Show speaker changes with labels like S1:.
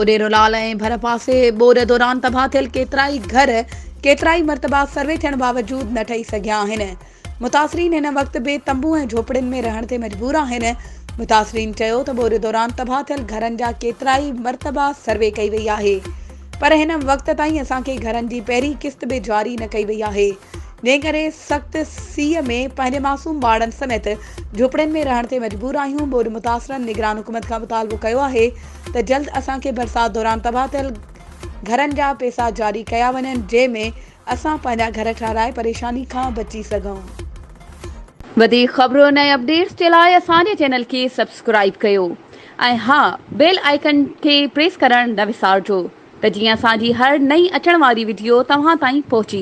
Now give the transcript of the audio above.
S1: اڏيرو لال ۽ ڀرپاسي ٻوڏ دوران تباهه ٿيل ڪيترائي گهر ڪيترائي مرتبا سروي ٿيڻ باوجود نه ٺهي سگهيا آهن. متاثرين هن وقت به تنبو ۽ جهوپڙين ۾ رهڻ تي مجبور آهن. متاثرين چيو ته ٻوڏ دوران تباهه ٿيل گهرن جا ڪيترائي مرتبا سروي ڪئي وئي آهي پر هن وقت تائين اسان کي گهرن جي پهرين قسط به جاري نه ڪئي وئي آهي. جنهن ڪري سخت سيء ۾ پنهنجي معصوم ٻارڙن سميت جهوپڙين ۾ رهڻ تي مجبور آهيون، ٻوڏ متاثرن نگران حڪومت کان مطالبو ڪيو آهي ته جلد اسان کي برسات دوران تباهه ٿيل گهرن جا پيسا جاري ڪيا وڃن جنهن ۾ اسان پنهنجا گهر ٺهرائي پريشاني کان بچي سگهون.
S2: وڌيڪ خبرن ۽ اپڊيٽس جي لاء اسان جي چينل کي سبسڪرائيب ڪيو ۽ ها بيل آئيڪن کي پريس ڪرڻ نه وسارجو ته جيئن اسان جي هر نئين اچڻ واري وڊيو توهان تائين پهچي سگهي.